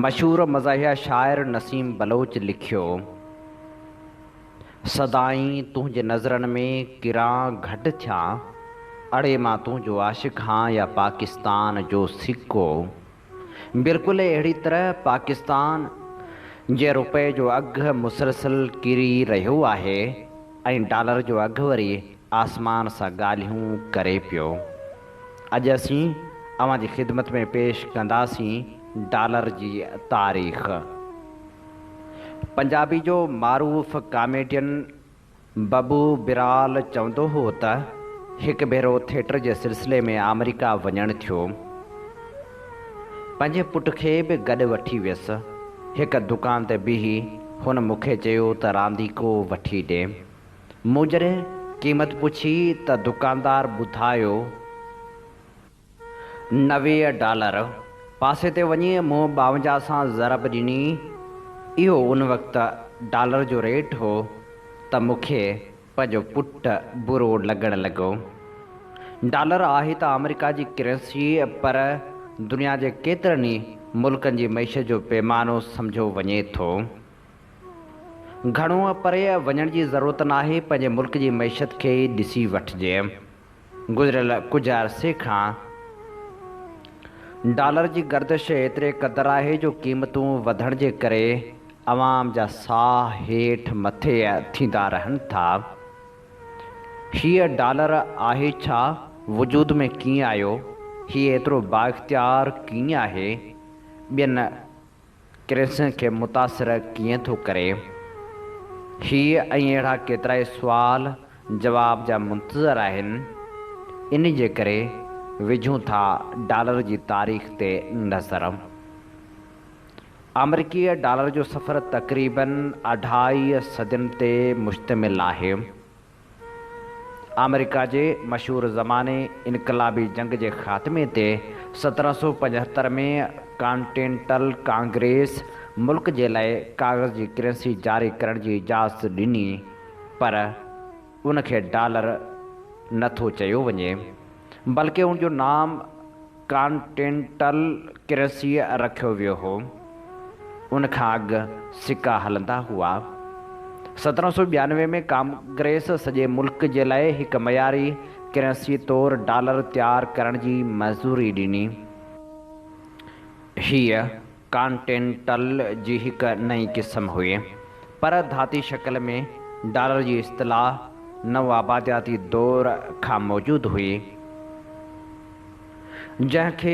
مشهور مزاحيه شاعر نسيم بلوچ لکيو، سدائين تنهنجي نظرن ۾ ڪران گهٽ ٿيان، اڙي مان تنهنجو عاشق هان يا پاڪستان جو سڪو. بلڪل اهڙي طرح پاڪستان جي روپئي جو اگهه مسلسل ڪري رهيو آهي ۽ ڊالر جو اگهه وري آسمان سان ڳالهيون ڪري پيو. اڄ اسين اوهان جي خدمت ۾ پيش ڪنداسين ڊالر جي تاريخ. پنجابي جو معروف ڪاميڊين ببو برال چوندو هو ته هڪ ڀيرو ٿيٽر جي سلسلي ۾ آمريڪا وڃڻ ٿيو. پنهنجي پٽ کي به گڏ وٺي ويس. هڪ دڪان تي بيهي هن مون کي چيو ته رانديڪو وٺي ڏي. مون جڏهن قيمت پڇي ته دڪاندار ٻڌايو. 90 ڊالر. پاسي تي وڃي مون 52 سان ضرب ڏني. اهو ان وقت ڊالر جو ريٽ هو ته مون کي پنهنجو پٽ برو لڳڻ لڳو. ڊالر آهي ته آمريڪا جي ڪرنسي پر دنيا جي ڪيترن ئي ملڪن جي معيشت جو پيمانو سمجهيو وڃي ٿو. گهڻو پري وڃڻ جي ضرورت ناهي پنهنجي ملڪ جي معيشت کي ئي ڏسي وٺجي. گذريل ڪجهه عرصي کان ڊالر جي گردش ايتري قدر آهي جو قيمتون وڌڻ جي ڪري عوام جا ساهه هيٺ مٿي ٿيندا رهن ٿا. هيء ڊالر آهي ڇا؟ وجود ۾ ڪيئن آيو؟ هي ايترو بااختيار ڪيئن آهي؟ ٻين ڪرنسين کي متاثر ڪيئن ٿو ڪري؟ هي ۽ اهڙا ڪيترائي سوال جواب جا منتظر آهن، ان جي ڪري وجهون ٿا ڊالر جي تاريخ تي نظر. آمريڪي ڊالر جو سفر تقريبن اڍائي صدين تي مشتمل آهي. آمريڪا جي مشهور زماني انقلابي جنگ جي خاتمي تي 1775 ۾ ڪانٽينٽل ڪانگريس ملڪ جي لاء ڪاغذ جي ڪرنسي جاري ڪرڻ جي اجازت ڏني پر ان کي ڊالر نه ٿو چيو وڃي بلڪه ان جو نام ڪانٽينٽل ڪرنسي رکيو ويو هو. ان کان اڳ سڪا هلندا هئا. 1792 ۾ ڪانگريس سڄي ملڪ جي لاء هڪ معياري ڪرنسي طور ڊالر تيار ڪرڻ جي منظوري ڏني. هيء ڪانٽينٽل جي هڪ نئين قسم هئي، پر ڌاتي شڪل ۾ ڊالر جي اصطلاح نوآبادياتي دور کان موجود هئي، جنهن کي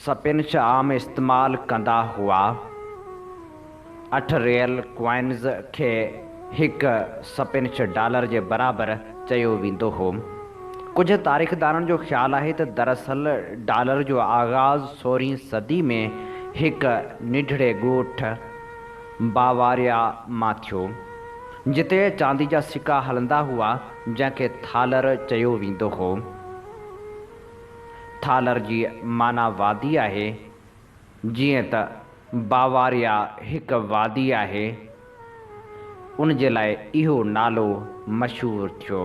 سپينش عام استعمال ڪندا هئا. اٺ ريئل ڪوائنز کي هڪ سپينش ڊالر جي برابر چيو ويندو هو. ڪجهه تاريخدانن جو خيال آهي ته دراصل ڊالر جو آغاز سورهين صدي ۾ هڪ ننڍڙي ڳوٺ باواريا مان ٿيو، جتي چاندي جا سڪا هلندا هئا، جنهن کي ٿالر چيو ويندو هو. ٿالر جي معنيٰ وادي آهي. جيئن ته باواريا هڪ وادي آهي، ان جي لاء اهو نالو مشهور ٿيو.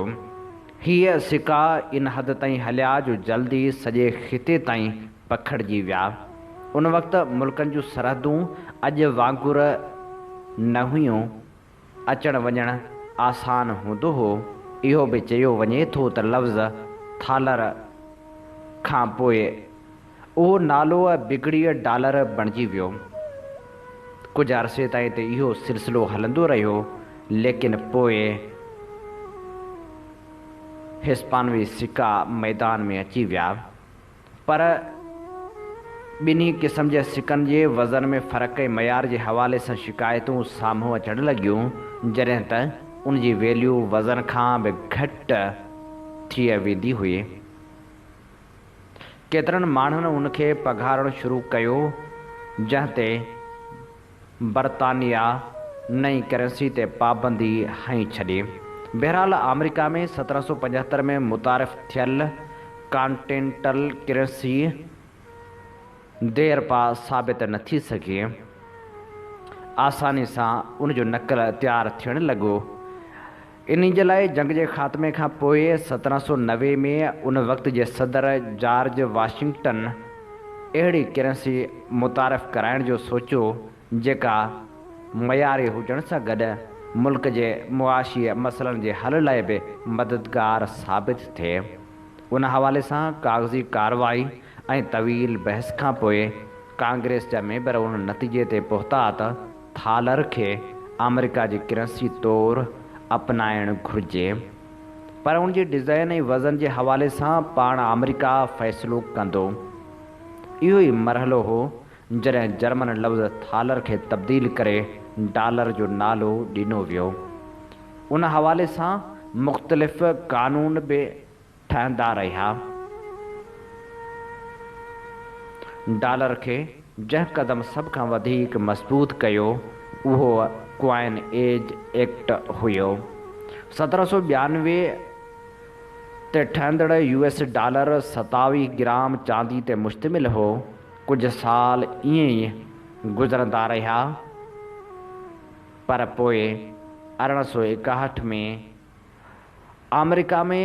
هيء سڪا ان حد تائين هليا جو جلد ئي سڄي خطي تائين پکڙجي ويا. ان وقت ملڪن جون سرحدون اڄ وانگر نه هيون. اچڻ وڃڻ آسان هوندو هو. اهو به چيو وڃي ٿو ته لفظ ٿالر کان پوء اهو نالو بگڙي ڊالر بڻجي ويو. ڪجهه عرصي تائين ته اهو سلسلو هلندو رهيو، ليڪن پوء هسپانوي سڪا ميدان ۾ اچي ويا. پر ٻنهي قسم جي سڪن جي وزن ۾ فرق ۽ معيار جي حوالي سان شڪايتون سامهون اچڻ لڳيون، جڏهن ته ان جي ويليو وزن کان به گهٽ ٿي ويندي هئي. ڪيترن ماڻهن ان کي پگهارڻ شروع ڪيو، جنهن تي برطانيا نئين ڪرنسي تي پابندي هنئي ڇڏي. بهرحال آمريڪا ۾ 1775 ۾ متعارف ٿيل ڪانٽينٽل ڪرنسي ديرپا ثابت نه ٿي سگهي. آساني سان ان جو نقل تيار ٿيڻ لڳو. انهي جي لاء جنگ جي خاتمي کان پوء 1790 ۾ ان وقت جي صدر جارج واشنگٽن اهڙي ڪرنسي متعارف ڪرائڻ جو سوچيو جيڪا معياري هجڻ سان گڏ ملڪ جي معاشي مسئلن جي حل لاء به مددگار ثابت ٿئي. ان حوالي سان ڪاغذي ڪارروائي ۽ طويل بحث کانپوء ڪانگريس جا ميمبر ان نتيجي تي پهتا ته ٿالر کي آمريڪا جي ڪرنسي طور اپنائڻ گهرجي پر ان جي ڊزائين ۽ وزن جي حوالي سان پاڻ آمريڪا فيصلو ڪندو. اهو ئي مرحلو هو جڏهن جرمن لفظ ٿالر کي تبديل ڪري ڊالر جو نالو ڏنو ويو. ان حوالي سان مختلف قانون به ٺهندا رهيا. ڊالر کي جنهن قدم سڀ کان وڌيڪ مضبوط ڪيو اهو ڪوائن ايج ايڪٽ هيو. 1792 تي ٺهندڙ يو ايس ڊالر 27 گرام چاندي تي مشتمل هو. ڪجهه سال ائين ئي گذرندا رهيا پر پوء 1861 ۾ آمريڪا ۾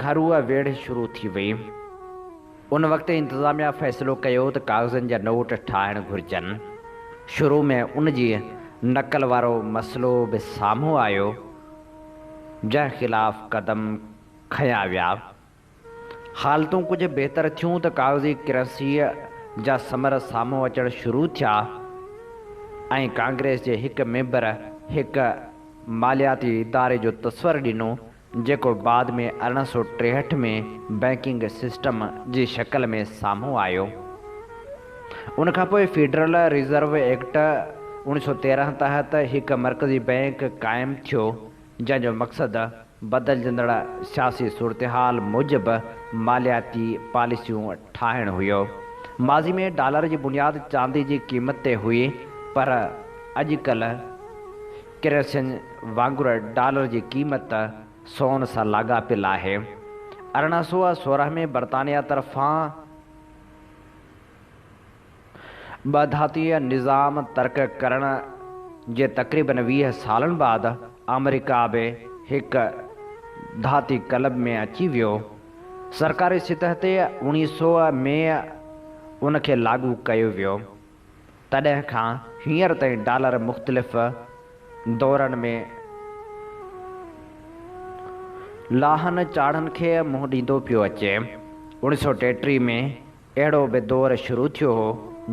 گهرو ويڙهه شروع ٿي وئي. ان وقت انتظاميا فيصلو ڪيو ته ڪاغذن جا نوٽ ٺاهڻ گهرجن. شروع ۾ ان جي نقل وارو مسئلو به سامهون آيو، جنهن خلاف قدم کنيا ويا. حالتون ڪجهه بهتر ٿيون ته ڪاغذي ڪرنسيء جا ثمر سامهون اچڻ شروع ٿيا ۽ ڪانگريس جي هڪ ميمبر هڪ مالياتي اداري جو تصور ڏنو جيڪو بعد ۾ 1863 ۾ بئنڪنگ سسٽم جي شڪل ۾ سامهون آيو. ان کانپوء فيڊرل ريزرو ايڪٽ 1913 تحت هڪ مرڪزي بئنڪ قائم ٿيو جنهن جو مقصد بدلجندڙ سياسي صورتحال موجب مالياتي پاليسيون ٺاهڻ هيو. ماضي ۾ ڊالر جي بنياد چاندي جي قيمت تي هئي پر اڄڪلهه ڪرنسين وانگر ڊالر جي قيمت سون سان لاڳاپيل آهي. 1816 ۾ برطانيا طرفان ٻه ڌاتي نظام ترڪ ڪرڻ جي تقريبن 20 سالن بعد آمريڪا به هڪ ڌاتي ڪلب ۾ اچي ويو. سرڪاري سطح تي 1900 ۾ ان کي لاڳو ڪيو ويو. تڏهن کان هينئر تائين ڊالر مختلف دورن ۾ لاهن چاڙهن کي منهن ڏيندو پيو اچي. 1933 ۾ اهڙو به دور شروع ٿيو هو،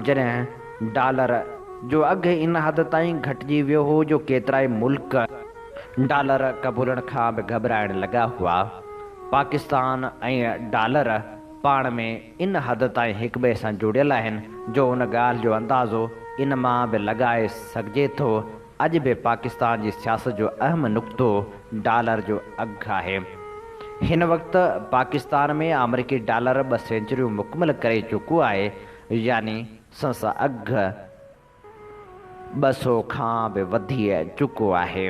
جڏهن ڊالر جو اگهه ان حد تائين گهٽجي ويو هو جو ڪيترائي ملڪ ڊالر قبولڻ کان به گهٻرائڻ لڳا هئا. پاڪستان ۽ ڊالر پاڻ ۾ ان حد تائين هڪٻئي سان جڙيل آهن جو ان ڳالهه جو اندازو ان مان به لڳائي سگهجي ٿو اڄ به پاڪستان جي سياست جو اهم نقطو ڊالر جو اگهه آهي. هن وقت پاڪستان ۾ آمريڪي ڊالر ٻه سينچريون مڪمل ڪري چڪو آهي يعني سندس اگهه 200 کان به وڌي چڪو آهي.